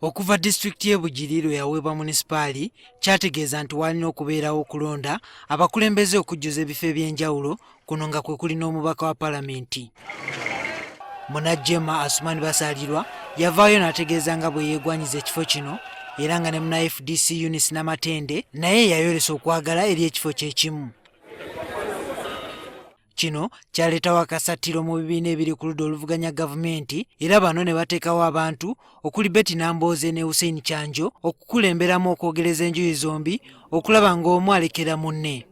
Okuva disitulikiti y'e Bugiri lwe yaweebwa munisipaali, kyategeeza nti waalina okubeerawo okulonda abakulembeze okujjuza ebifo eby'enjawulo kuno nga kwe kuli n'omubaka wa palamenti. Munajjema Asuman Basaalirwa yavaayo n'ategeeza nga bwe yeegwanyiza ekifo kino era nga ne muna FDC Eunice Namatende naye yayolesa okwagala eri ekifo kye kimu. Kino kyaleetawo akasattiro mu bibiina ebiri ku ludda oluvuganya gavumenti era bano ne bateekawo abantu okuli Betty Nambooze ne Hussein Kyanjo okukulemberamu okwogereza enjuyi zombi okulaba ng'omu alekera munne.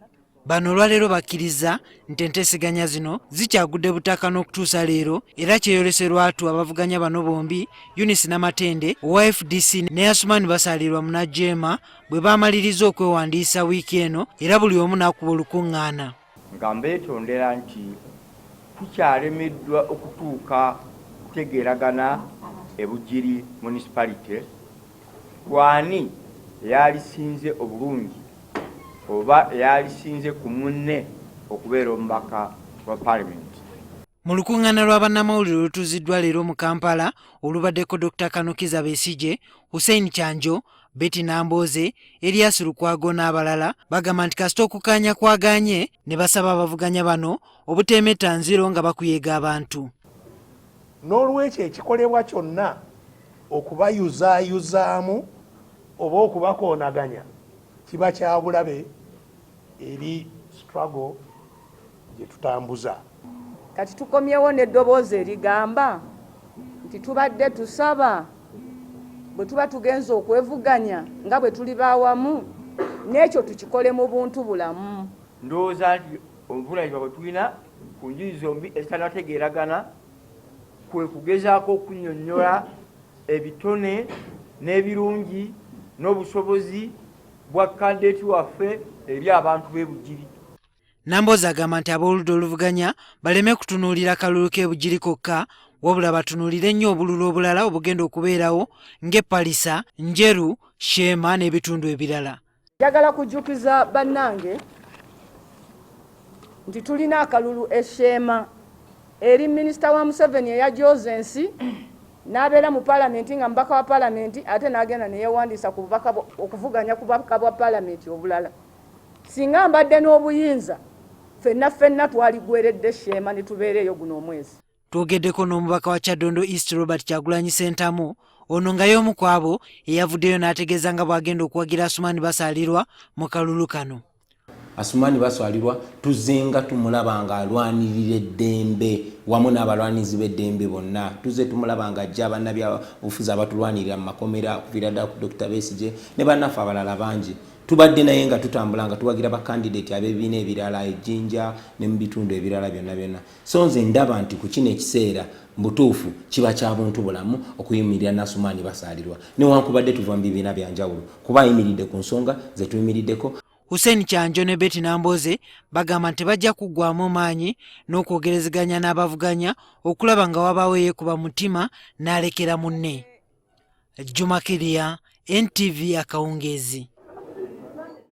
Bano olwaleero bakkirizza nti enteeseganya zino zikyagudde butaka n'okutuusa leero era kyeyolese lwatu abavuganya bano bombi Eunice Namatende owa FDC ne Asuman Basaalirwa Munajjeema bwe baamalirizza okwewandiisa wiiki eno era buli omu n'akuba olukuŋŋaana. Nga mbeetondera nti tukyalemeddwa okutuuka kutegeeragana e Bugiri Municipality ku ani eyaalisinze obulungi oba eyaalisinze ku munne okubeera omubaka wa Palimenti. Mu lukuŋŋaana lwa bannamawulire olutuuziddwa leero mu Kampala olubaddeko Dokita Kano Kizza Besigye, Hussein Kyanjo, Betty Nambooze, Erias Lukwago n'abalala bagamba nti kasita okukaanya kwagaanye ne basaba abavuganya bano obuteemetta nziro nga bakuyega abantu. N'olwekyo ekikolebwa kyonna okubayuzaayuzaamu oba okubakoonaganya kiba kya bulabe eri struggle gye tutambuza. Kati tukomyewo n'eddoboozi erigamba nti tubadde tusaba bwe tuba tugenze okwevuganya nga bwe tuli baawamu n'ekyo tukikole mu buntu bulamu. Ndowooza nti obuvunaanyizibwa bwe tulina ku njuyi zombi ezitanategeeragana kwe kugezaako okunnyonnyola ebitone n'ebirungi n'obusobozi bwa kandideeti waffe eri abantu b'e Bugiri. Nambooze agamba nti ab'oludda oluvuganya baleme kutunuulira kalulu k'e Bugiri kokka wabula batunuulire nnyo obululu obulala obugenda okubeerawo ng'e Palisa, Njeru, Sheema n'ebitundu ebirala. Njagala kujjukiza bannange nti tulina akalulu e Sheema eri minisita wa Museveni eyajooza ensi n'abeera mu palamenti nga mubaka wa palamenti ate n'agenda ne yeewandiisa ku bubaka okuvuganya ku bubaka bwa palamenti obulala. Singa mbadde n'obuyinza ffenna ffenna twaligweredde Sheema ne tubeera eyo guno omwezi. Twogeddeko n'omubaka wa Kyaddondo East Robert Kyagulanyi Ssentamu ono nga y'omu ku abo eyavuddeyo n'ategeeza nga bw'agenda okuwagira Asuman Basaalirwa mu kalulu kano. Asuman Basaalirwa tuzzenga tumulaba ng'alwanirira eddembe wamu n'abalwanirizi b'eddembe bonna. Tuzze tumulaba ng'ajja bannabyabufuzi abatulwanirira mu makomera okuviira ddala ku Dokita Besigye ne bannaffe abalala bangi. Tubadde naye nga tutambula nga tuwagira bakandideti ab'ebibiina ebirala e Jinja ne mu bitundu ebirala byonna byonna. So nze ndaba nti ku kino ekiseera mbutuufu kiba kya buntu bulamu okuyimirira Nasumani Basaalirwa newankubadde tuva mu bibiina bya njawulo kuba ayimiridde ku nsonga ze tuyimiriddeko. Hussein Kyanjo ne Betty Nambooze bagamba nti tebajja kuggwaamu maanyi n'okwogerezeganya n'abavuganya okulaba nga wabaawo eyeekuba mutima n'alekera munne. Juma Kirya, NTV akawungeezi.